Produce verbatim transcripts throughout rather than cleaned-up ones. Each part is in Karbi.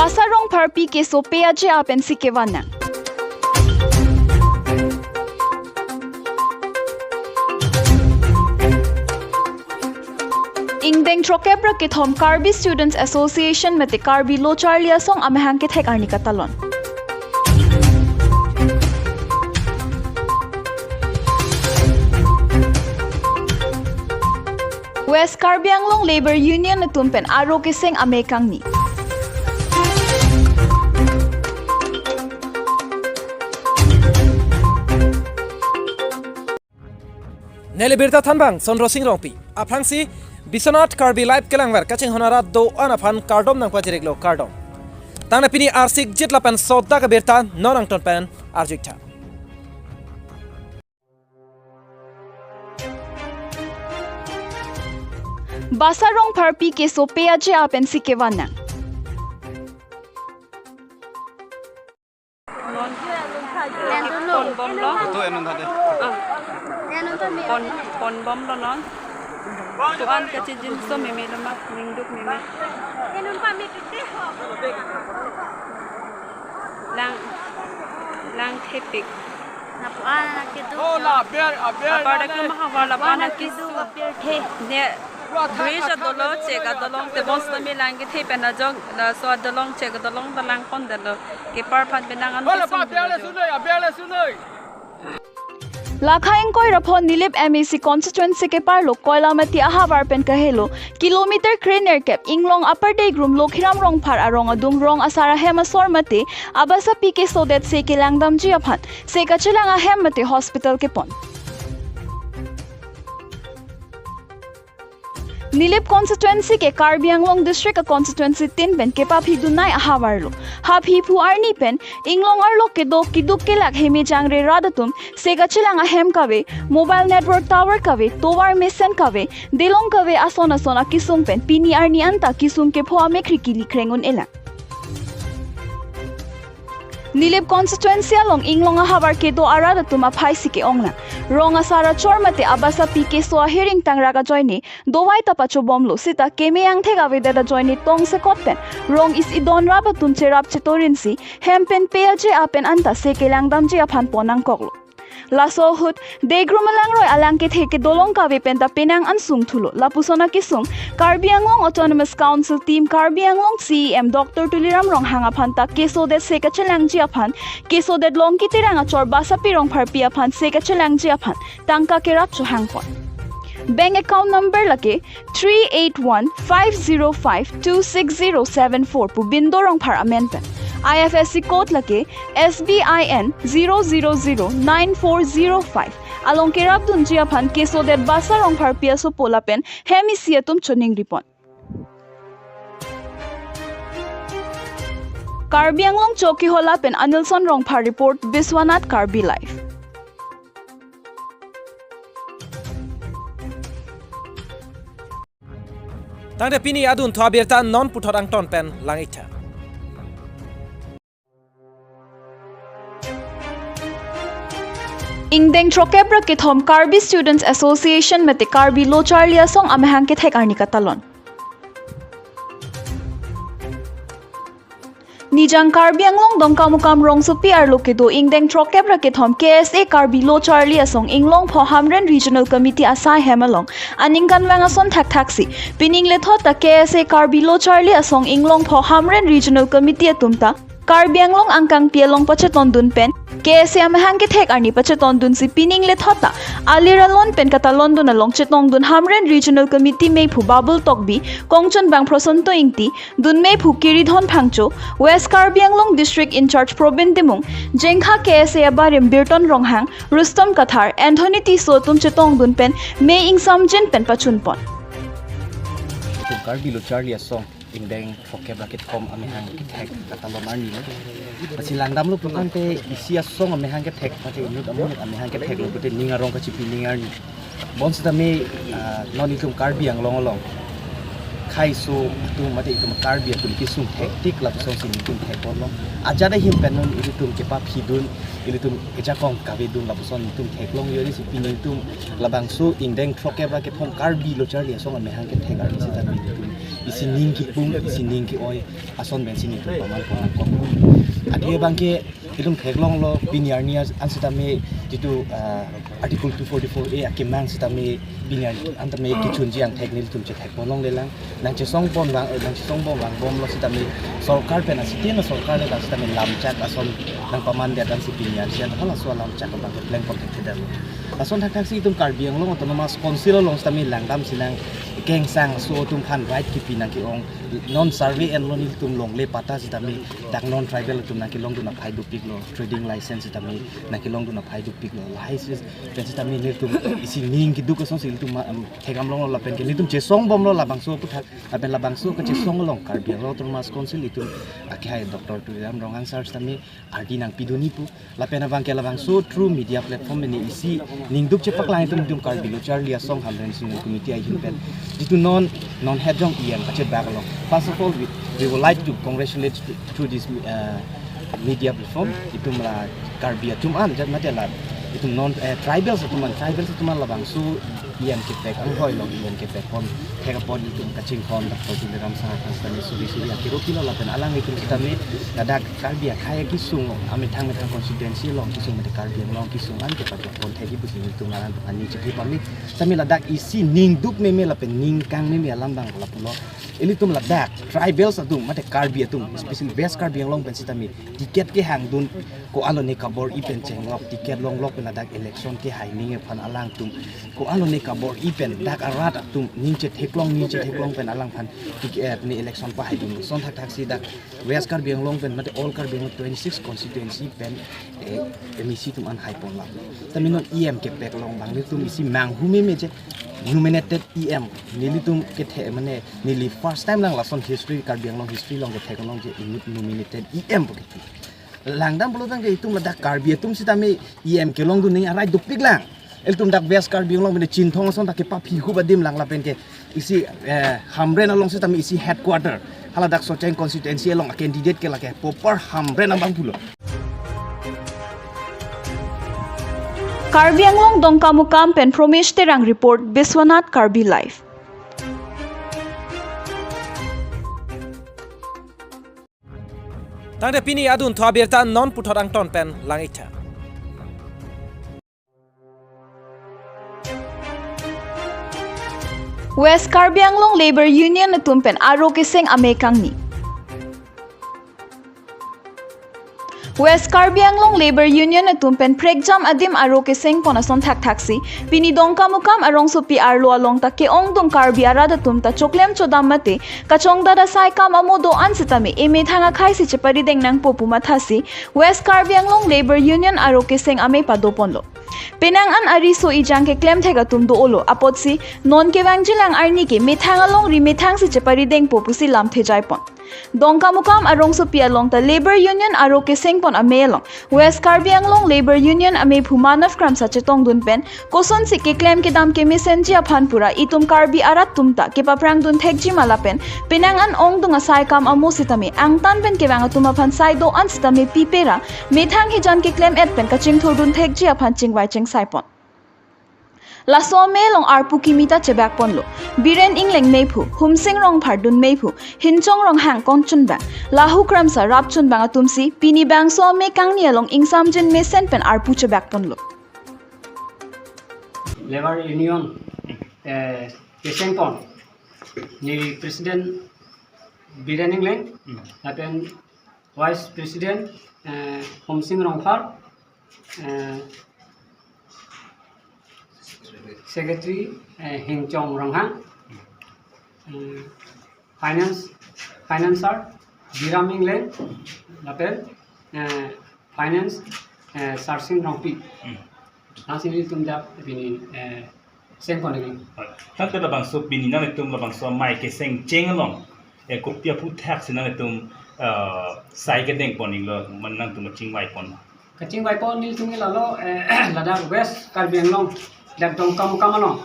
Basa Rongpharpi keso pe-aje apensi kevan nang. Ingdeng throkkep ra kethom Karbi Students Association mate Karbi Lo Charli Asong amahang kethek arni katalon. West Karbi Anglong Labour Union atum pen aro keseng amei kangni. Neli birta thanbang Sondro Sing Rongpi. Aphrangsi Biswanath Karbi Live kelangver kachinghon arat do-an aphan kardom nangpajiriklo, kardom. Tangte pini arsik jit lapen sodak abirta non angton pen arjuik tha. Basa Rongpharpi keso pe-aje apensi kevan nang. Non pon bomlo. Ito, enon thade. Ah. Pon, pon bomlo non. Tuan kachijinso meme loma, ningduk meme. Lang, lang thepik. Lapu-an akedo. Oh, la ber, aber. Apar dak loma havar lapu-an akedo, aber the. Ne, bridge adolo, chek adolong, tebon sitame lang kethe pen ajok, laso adolong, chek adolong ta lang pondetlo. Kepar aphan penang an. Hola, kesung pa, aber le dolo. Sunoi, aber le sunoi. Lakha ingkoi ra pho Nilip M A C constituency keparlo Koilamati ahavar pen kahelo kilometer krenerkep inglong Upper Degrum Lokhiram Rongphar arong adung rong asar ahem asor mate abasapi kesodetse kelangdamji aphan se kachelang ahem mate hospital kepon. Nilip constituency ke Karbi Anglong district a constituency tin pen kepaphidunai ahavarlo. Haphi phu arni pen inglong arlo kedo keduk kelak heme jangre rat atum se kachelang ahem kave, mobile network tower kave, tovar mesen kave, delong kave ason ason akesung pen pini arni anta kesung kepho amekhri kili kreng un-elang. Nilip constituency along inglong ahavar kedo arat atum aphaisi ke-onglang. Rong asar achor mate abasapi keso ahiring tangrak ajoine dovai ta pachobomlo sita keme angthek avedet ajoine tongsekot pen rong isi don rap atum cherap chetorinsi hem pen pe-aje apen anta se kelangdamji aphan pon nangkoklo. Laso ahut Degrum alangroi alang kethe kedolong kave pen ta penang ansung thulo. Lapuson akesung Karbi Anglong Autonomous Council Team Karbi Anglong C E M Doctor Tuliram Ronghang aphan ta kesodetse kachelangji aphan kesodet Longki Terang achor Basapi Rongpharpi aphan se kachelangji aphan tangka kerap chohangpon. Bank account number lake three eight one five zero five two six zero seven four pu Bindo Rongphar amen pen. I F S C code lake S B I N zero zero zero nine four zero five. Along kerapdunji aphan kesodet Basa Rongpharpi asopo lapen hem isi atum choningripon. Karbi Anglong Chokihola pen Anilson Rongphar report, Biswanath Karbi Live. Tangte pini adunthu abirta non puthot angton pen lang-ik tha. Ingdeng throkkep ra kethom Karbi Students Association mate Karbi Lo Charli Asong amahang kethek arni katalon. Nijang Karbi Anglong Dongkamukam rongsopi arlo kedo ingdeng throkkep ra kethom K S A Karbi Lo Charli Asong Inglongpho Hamren Regional Committee asai hem along aningkanvang ason thakthaksi pining lethot ta K S A Karbi Lo Charli Asong Inglongpho Hamren Regional Committee atum ta Karbi Anglong angkangpi along pachetondun pen K S A amahang kethek arni pachetondunsi pining lethot ta alir alon pen katalondun along chetongdun Hamren Regional Committee meiphu Babul Tokbi, kongchunbang Prosanto Ingti, dunmeiphu Kiridhon Phangcho, West Karbi Anglong District in-charge Probin Timung, jengkha K S A abarim Birton Ronghang, Rustom Kathar, Anthony Tisso atum chetongdun pen mei ingsamjin pen pachunpon. Itum Karbi Lo Charli Asong ingdeng throkkep ra kethom amahang kethek katalon arni lo. Pachilangdamlo putangte isi asong amahang kethek, mate inut amonit amahang ketheklo pute ning arong kachipi ning arni. Bonsitame, ah, non itum Karbi Anglong along khaiso atum mate itum Karbi atum kesung thektik lapusonsi itum thekponlo. Ajat ahin pen non ilitum kepaphidun, ilitum kejakong kavedun lapuson itum theklong yori si pini itum labangso ingdeng throkkep ra kethom Karbi Lo Charli Asong amahang kethek arni sitame itum Isi ning kipum, isi ning ke-oi, ason pensi nelitum paman pon nangkok. Athe abangke itum theklonglo, pini arni an sitame jitu, ah, Article two forty-four A akemang sitame pini arni an tame kechunji angthek nelitum chethek pon longlelang. Nangchesong pon vang, nangchesong pon vangbomlo sitame sorkar pen asitame sorkar le sitame lamchak ason nangpamandet ansi pini arni an halaso alamchak abangke pleng pon thekthedetlo. Lason thakthaksi itum Karbi Anglong Autonomous Council along sitame langdam sinang kengsang aso atum aphan right kipi nangke-ong, non survey enlo nelitum longle patta sitame dak non tribal atum nangkelongdun aphai dopiklo, trading license sitame nangkelongdun aphai dopiklo. Lahai si pen sitame nelitum isi ning keduk asonsi nelitum ma-, em, thekdam longlo lapen ke nelitum chesong bomlo labangso aputhak, lapen labangso kachesong along Karbi Anglong Autonomous Council itum akehai Doctor Tuliram Ronghang sir sitame ardi nangpidunji pu. Lapen abangke labangso through media platform pen isi ning duk chepaklang itum itum Karbi Lo Charli Asong Hamren Singing Committee ahin pen jitu non non head jong E M kachebak along. First of all, we, we would like to congratulate to, to this, uh, media platform. Itum la Karbi atum an jat mate la itum non, eh, tribals atum an, tribals atum an labangso E M kepek anghoi along E M kepek pon thek pon itum kachingkon Doctor Tuliram sir aphan sitame suri suri akiro pilo lapen alanglitum sitame ladak Karbi akhei akesung amethang methang constituency along kesung mate Karbi Anglong kesung an kepajok pon thekji pusi nelitum laran ani chekri pon ni. Sitame ladak isi ning duk meme lapen ning kang meme alam abang lapulo. Ilitum ladak tribals atum mate Karbi atum, especially West Karbi Anglong pen sitame ticket kehangdun ko-an lone kabor-i pen chenglok, ticket longlok pen ladak election kehai ning aphan alangtum ko-an lone kabor-i pen dak arat atum ning chetheklong ning chetheklong pen alangphan ticket, eh, ni election pahaidun. Lason thakthaksi dak West Karbi Anglong pen mate all Karbi Anglong twenty-six constituency pen, eh, M A C atum an haiponlo. Sitame non E M kepek along abang nelitum isi manghu meme je nominated E M nelitum kethe mane neli first time lang lason history Karbi Anglong history along kethek along je inut nominated E M pu kethe. Langdam pulo tangte itum ladak Karbi atum sitame E M kelongdun ning arai dopiklang. Ilitum dak West Karbi Anglong pen Chinthong ason dak kepaphi hu adim lang lapen ke isi, eh, Hamren along sitame isi headquarter. Haladak Socheng constituency along candidate ke lake proper Hamren abang pulo. Karbi Anglong Dongkamukam pen Promesh Terang report, Biswanath Karbi Live. Tangte pini adunthu abirta non puthot angton pen lang-iktha. West Karbi Anglong Labour Union atum pen aro keseng amei kangni. West Karbi Anglong Labour Union atum pen prekjam adim aro keseng pon ason thakthaksi pini Dongkamukam arongsopi arlo along ta ke-ongdung Karbi arat atum ta choklem chodam mate kachongdat asai kam amo do-an sitame emethang akhei si cheparideng nangpo pu mathasi West Karbi Anglong Labour Union aro keseng amei padoponlo. Penang an ariso ejang keklem thek atum do-olo apotsi non kevangjilang arni ke methang alongri methang si cheparidengpo pusi lamthe jaipon. Dongkamukam arongsopi along ta Labour Union aro keseng pon amei along West Karbi Anglong Labour Union ameiphu Manav Kramsa chetongdun pen kosonsi keklem kedam kemesenji aphan pura itum Karbi arat atum ta kepaprangdun thekji ma lapen penang an ongdung asai kam amo sitame angtan pen kevang atum aphan sai do-an sitame pipera methang hijan keklem et pen kachingthurdun thekji aphan chingvai chingsai pon. Laso amei along arpu kimi ta chebak ponlo. Biren Engleng meiphu, Humsing Rongphar dun meiphu, Hinchong Ronghang kongchunbang, Lahu Kramsa rapchunbang atumsi pini bangso amei kangni along ingsamjin mesen pen arpu chebak ponlo. Labour Union, eh, keseng pon neli President Biren Engleng, hmm, lapen Vice President, eh, Humsing Rongphar, eh, Secretary, eh, Hinchong Ronghang, eh, Finance, Financer, Biram Engleng, lapen, eh, Finance, eh, Sarsing Rongpi. Hmm. Nangsi nelitum dak pini, eh, seng pon lagi. Tangte labangso pini nanglitum labangso amei keseng cheng along, eh, kopi aphuthak si nanglitum, eh, sai kedeng pon inglo, mane nangtum chingvai pon? Kachingvai pon nelitum ke lalo, eh, ladak West Karbi Anglong, dak Dongkamukam along,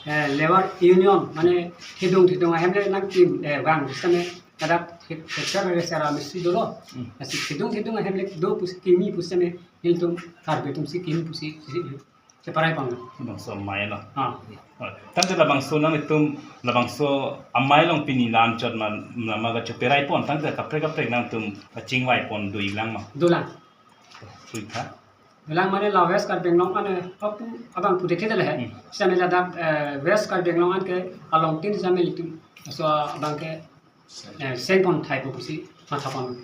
eh, Labour Union, mane thedung thedung ahem le nangkim, eh, vang sitame ladak he-, headquarter ke sera mesti dolo. Hmm. Lasi thedung thedung ahem le do pusi kimi pusi me nelitum Karbi atumsi kimi pusi, pusi. cheparai pon. Labangso amei lo. Ah. Oh, tangte labangso nanglitum, labangso amei along pini lam chot ma, ma, ma kacheparai pon, tangte kaprek kaprek nangtum kachingvai pon do-iklang ma? Dolang. Sui tha. Dolang mane la West Karbi Anglong ane apu abang pu dekhe dele he. Hmm. Sitame ladak, eh, West Karbi Anglong anke alongtin sitame ilitum laso abang ke, eh, seng pon thai pu pusi matha pon.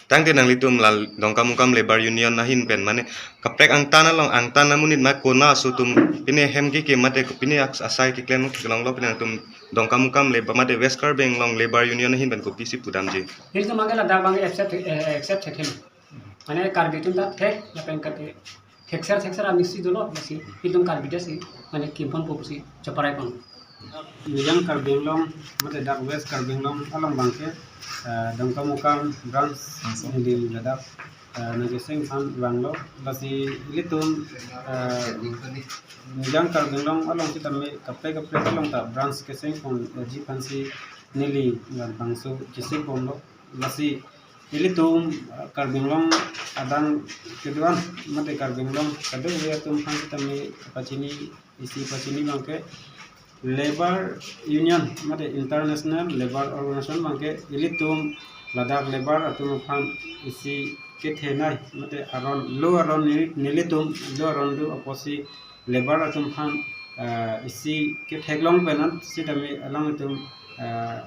Tangte nanglitum la Dongkamukam Labour Union ahin pen mane kaprek angtan along, angtan amonit ma kona aso atum pine hem keke mate pine ak-, asai keklem theklonglo, pine nangtum Dongkamukam Labour mate West Karbi Anglong Labour Union ahin pen kopisi pudamji? Ilitum abang ke ladak abang accept, eh, accept thekthe. Mane Karbi atum ta thek, lapen Karbi thekser thekser amisi dolo, lasi ilitum Karbi ta si, mane kim pon po pusi cheparai pon. Nijang Karbi Anglong, mate dak West Karbi Anglong along abang ke, eh, Dongkamukam branch neli ladak, eh, nangkeseng aphan vanglo, lasi ilitum, eh, Nijang Karbi Anglong along sitame kaprek kaprek along ta branch keseng ponji aphansi neli labangso chesik ponlo, lasi ilitum, eh, Karbi Anglong adang kedo-an mate Karbi Anglong kadokave atum aphan sitame pachini, isi pachini abang ke Labour Union mate International Labour Organization abang ke ilitum ladak labour atum aphan isi kethenei mate aron lo, aron neli-, nelitum lo aron do apotsi labour atum aphan, eh, isi ketheklong pen an sitame alanglitum, eh,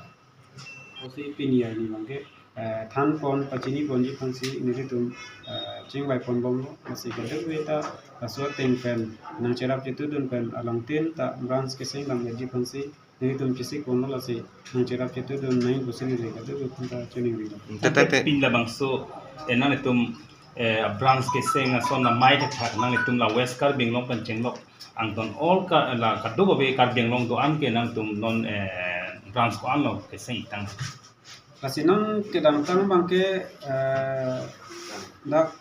apotsi pini arni abang ke, eh, than pon pachini ponji aphansi nelitum, eh, chingvai pon bomlo, lasi kadokave ta laso ateng pen nangcherap chetudun pen alangtin ta branch keseng dam ji aphansi nelitum chesik ponlo, lasi nangcherap chetudun nangji pusi neli kadokave aphan ta chiningrilo. Tete, tete. Pini labangso, eh, nanglitum, eh, branch keseng ason amei thakthak nanglitum la West Karbi Anglong pen chenglok angton all ka, la kadokave Karbi Anglong do-an ke nangtum non, eh, branch ko-an lo keseng tang? Lasi non kedamtang abang ke, eh, dak,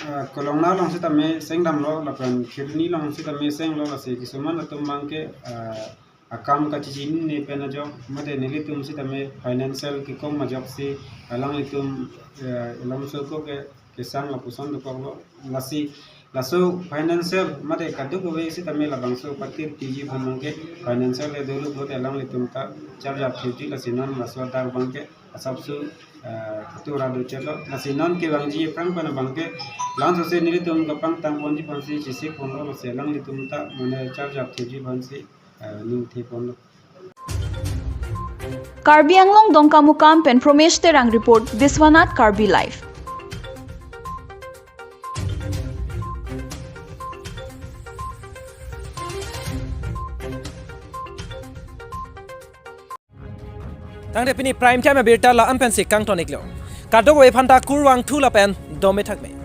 eh, Kolongna along sitame seng damlo, lapen Kheroni along sitame senglo, lasi kisuman atum abang ke, eh, akam kachechinine pen ajok, mate nelitum sitame financial kekom ajoksi alanglitum, eh, alam soko ke kesang lapuson dokoklo, lasi laso financial mate kadokave sitame labangso patir piji aphan abang ke financial le dolo, mate alanglitum ta charjap thekji, lasi non laso adak abang ke asapso, eh, ketura do chetlo, lasi non kevangji aphrang pen abang ke langsose nelitum kapangtang ponji aphansi chesik ponlo, lasi alanglitum ta mane charjap thekji aphansi, eh, ningthe ponlo. Karbi Anglong Dongkamukam pen Promesh Terang report, Biswanath Karbi Live. Tangte pini prime time abirta la-an pensi kangton-iklo. Kadokave aphanta kurvangthu lapen dome thakme.